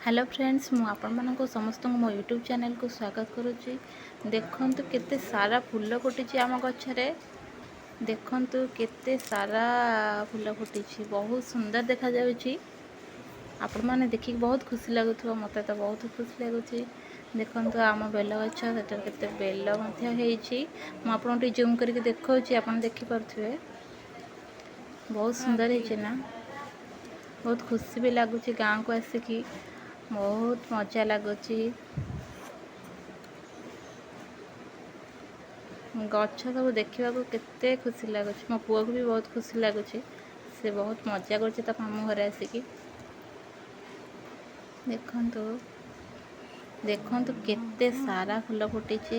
Hello friends, ମୁଁ ଆପଣମାନଙ୍କୁ ସମସ୍ତଙ୍କୁ ମୋ ୟୁଟ୍ୟୁବ୍ ଚ୍ୟାନେଲକୁ ସ୍ୱାଗତ କରୁଛି। ଦେଖନ୍ତୁ କେତେ ସାରା ଫୁଲ ଫୁଟିଛି ଆମ ଗଛରେ। ଦେଖନ୍ତୁ କେତେ ସାରା ଫୁଲ ଫୁଟିଛି, ବହୁତ ସୁନ୍ଦର ଦେଖାଯାଉଛି। ଆପଣମାନେ ଦେଖିକି ବହୁତ ଖୁସି ଲାଗୁଥିବ, ମୋତେ ତ ବହୁତ ଖୁସି ଲାଗୁଛି। ଦେଖନ୍ତୁ ଆମ ବେଲ ଗଛ, ସେଠାରେ କେତେ ବେଲ ମଧ୍ୟ ହେଇଛି। ମୁଁ ଆପଣଙ୍କୁ ଟିକେ ଜୁମ୍ କରିକି ଦେଖାଉଛି, ଆପଣ ଦେଖିପାରୁଥିବେ। ବହୁତ ସୁନ୍ଦର ହେଇଛି ନା? ବହୁତ ଖୁସି ବି ଲାଗୁଛି ଗାଁକୁ ଆସିକି, ବହୁତ ମଜା ଲାଗୁଛି। ଗଛ ସବୁ ଦେଖିବାକୁ କେତେ ଖୁସି ଲାଗୁଛି। ମୋ ପୁଅକୁ ବି ବହୁତ ଖୁସି ଲାଗୁଛି, ସେ ବହୁତ ମଜା କରୁଛି ତା ମାମୁଁ ଘରେ ଆସିକି। ଦେଖନ୍ତୁ ଦେଖନ୍ତୁ କେତେ ସାରା ଫୁଲ ଫୁଟିଛି,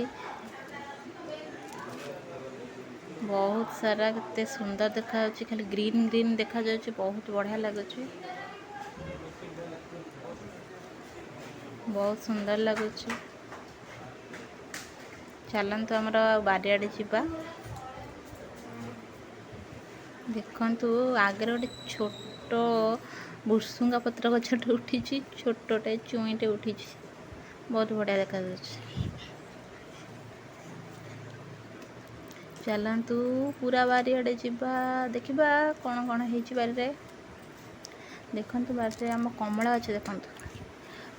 ବହୁତ ସାରା, କେତେ ସୁନ୍ଦର ଦେଖାଯାଉଛି। ଖାଲି ଗ୍ରୀନ୍ ଗ୍ରୀନ୍ ଦେଖାଯାଉଛି, ବହୁତ ବଢ଼ିଆ ଲାଗୁଛି, ବହୁତ ସୁନ୍ଦର ଲାଗୁଛି। ଚାଲନ୍ତୁ ଆମର ବାରିଆଡ଼େ ଯିବା। ଦେଖନ୍ତୁ ଆଗରେ ଗୋଟେ ଛୋଟ ଭୁସୁଙ୍ଗା ପତ୍ର ଗଛଟେ ଉଠିଛି, ଛୋଟଟେ ଚୁଇଁଟେ ଉଠିଛି, ବହୁତ ବଢ଼ିଆ ଦେଖାଯାଉଛି। ଚାଲନ୍ତୁ ପୁରା ବାରିଆଡ଼େ ଯିବା, ଦେଖିବା କ'ଣ କ'ଣ ହେଇଛି ବାରିରେ। ଦେଖନ୍ତୁ ବାରିରେ ଆମ କମଳା ଗଛ, ଦେଖନ୍ତୁ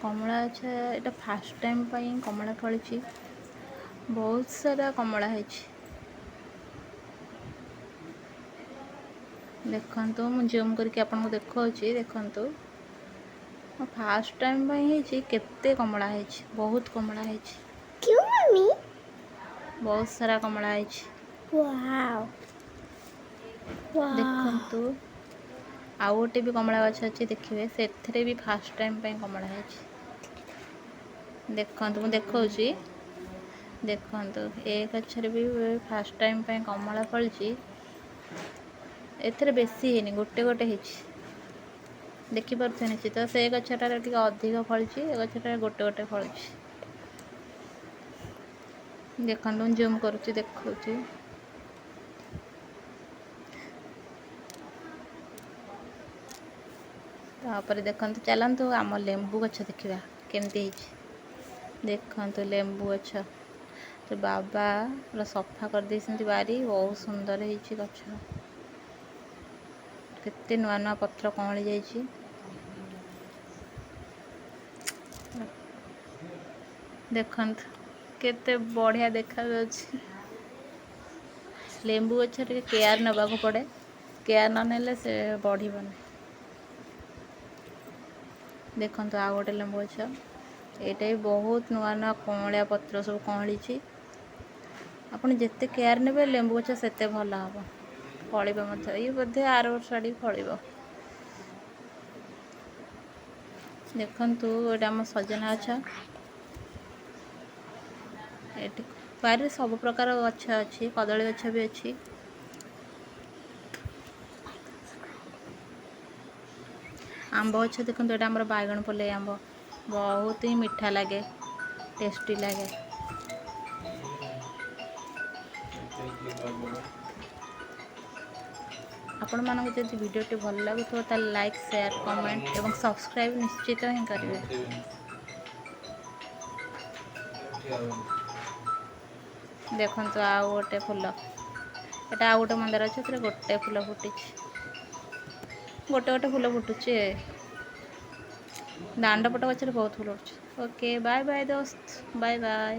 କମଳା ଗଛ, ଏଇଟା ଫାର୍ଷ୍ଟ ଟାଇମ୍ ପାଇଁ କମଳା ଫଳିଛି, ବହୁତ ସାରା କମଳା ହେଇଛି। ଦେଖନ୍ତୁ ମୁଁ ଜୁମ୍ କରିକି ଆପଣଙ୍କୁ ଦେଖାଉଛି। ଦେଖନ୍ତୁ ଫାର୍ଷ୍ଟ ଟାଇମ୍ ପାଇଁ ହେଇଛି, କେତେ କମଳା ହେଇଛି, ବହୁତ କମଳା ହେଇଛି, ବହୁତ ସାରା କମଳା ହେଇଛି। ଦେଖନ୍ତୁ ଆଉ ଗୋଟେ ବି କମଳା ଗଛ ଅଛି, ଦେଖିବେ ସେଥିରେ ବି ଫାର୍ଷ୍ଟ ଟାଇମ୍ ପାଇଁ କମଳା ହେଇଛି। ଦେଖନ୍ତୁ ମୁଁ ଦେଖାଉଛି, ଦେଖନ୍ତୁ ଏ ଗଛରେ ବି ଫାର୍ଷ୍ଟ ଟାଇମ୍ ପାଇଁ କମଳା ଫଳିଛି। ଏଥିରେ ବେଶୀ ହେଇନି, ଗୋଟେ ଗୋଟେ ହେଇଛି, ଦେଖିପାରୁଥିବେ ନିଶ୍ଚିତ। ସେ ଗଛଟାରେ ଟିକେ ଅଧିକ ଫଳିଛି, ଏ ଗଛଟାରେ ଗୋଟେ ଗୋଟେ ଫଳିଛି। ଦେଖନ୍ତୁ ମୁଁ ଜୁମ୍ କରୁଛି, ଦେଖାଉଛି। ତାପରେ ଦେଖନ୍ତୁ, ଚାଲନ୍ତୁ ଆମ ଲେମ୍ବୁ ଗଛ ଦେଖିବା କେମିତି ହେଇଛି। ଦେଖନ୍ତୁ ଲେମ୍ବୁ ଗଛ ତ ବାବା ପୁରା ସଫା କରିଦେଇଛନ୍ତି ବାରି, ବହୁତ ସୁନ୍ଦର ହେଇଛି ଗଛ, କେତେ ନୂଆ ନୂଆ ପତ୍ର କଅଁଳି ଯାଇଛି। ଦେଖନ୍ତୁ କେତେ ବଢ଼ିଆ ଦେଖାଯାଉଛି। ଲେମ୍ବୁ ଗଛ ଟିକେ କେୟାର ନେବାକୁ ପଡ଼େ, କେୟାର ନ ନେଲେ ସେ ବଢ଼ିବନି। ଦେଖନ୍ତୁ ଆଉ ଗୋଟେ ଲେମ୍ବୁ ଗଛ, ଏଇଟା ବି ବହୁତ ନୂଆ ନୂଆ କଅଁଳିଆ ପତ୍ର ସବୁ କଅଁଳିଛି। ଆପଣ ଯେତେ କେୟାର ନେବେ ଲେମ୍ବୁ ଗଛ ସେତେ ଭଲ ହେବ, ଫଳିବ ମଧ୍ୟ। ଇଏ ବୋଧେ ଆର ବର୍ଷ ଆଡ଼ିକି ଫଳିବ। ଦେଖନ୍ତୁ ଏଇଟା ଆମ ସଜନା ଗଛ। ଏଠି ବାରିରେ ସବୁ ପ୍ରକାର ଗଛ ଅଛି, କଦଳୀ ଗଛ ବି ଅଛି। ଆମ୍ବ ଗଛ ଦେଖନ୍ତୁ, ଏଇଟା ଆମର ବାଇଗଣ ପଲେଇ ଆମ୍ବ, ବହୁତ ହିଁ ମିଠା ଲାଗେ, ଟେଷ୍ଟି ଲାଗେ। ଆପଣମାନଙ୍କୁ ଯଦି ଭିଡ଼ିଓଟି ଭଲ ଲାଗୁଥିବ ତାହେଲେ ଲାଇକ୍, ସେୟାର, କମେଣ୍ଟ ଏବଂ ସବସ୍କ୍ରାଇବ୍ ନିଶ୍ଚିତ ହିଁ କରିବେ। ଦେଖନ୍ତୁ ଆଉ ଗୋଟେ ଫୁଲ, ଏଇଟା ଆଉ ଗୋଟେ ମନ୍ଦାର ଅଛି, ଏଥିରେ ଗୋଟେ ଫୁଲ ଫୁଟିଛି, ଗୋଟେ ଗୋଟେ ଫୁଲ ଫୁଟୁଛି। ଦାଣ୍ଡ ପଟ ଗଛରେ ବହୁତ ଫୁଲ ଫୁଟୁଛି। ଓକେ, ବାଏ ବାଏ ଦୋସ୍ତ, ବାଏ ବାଏ।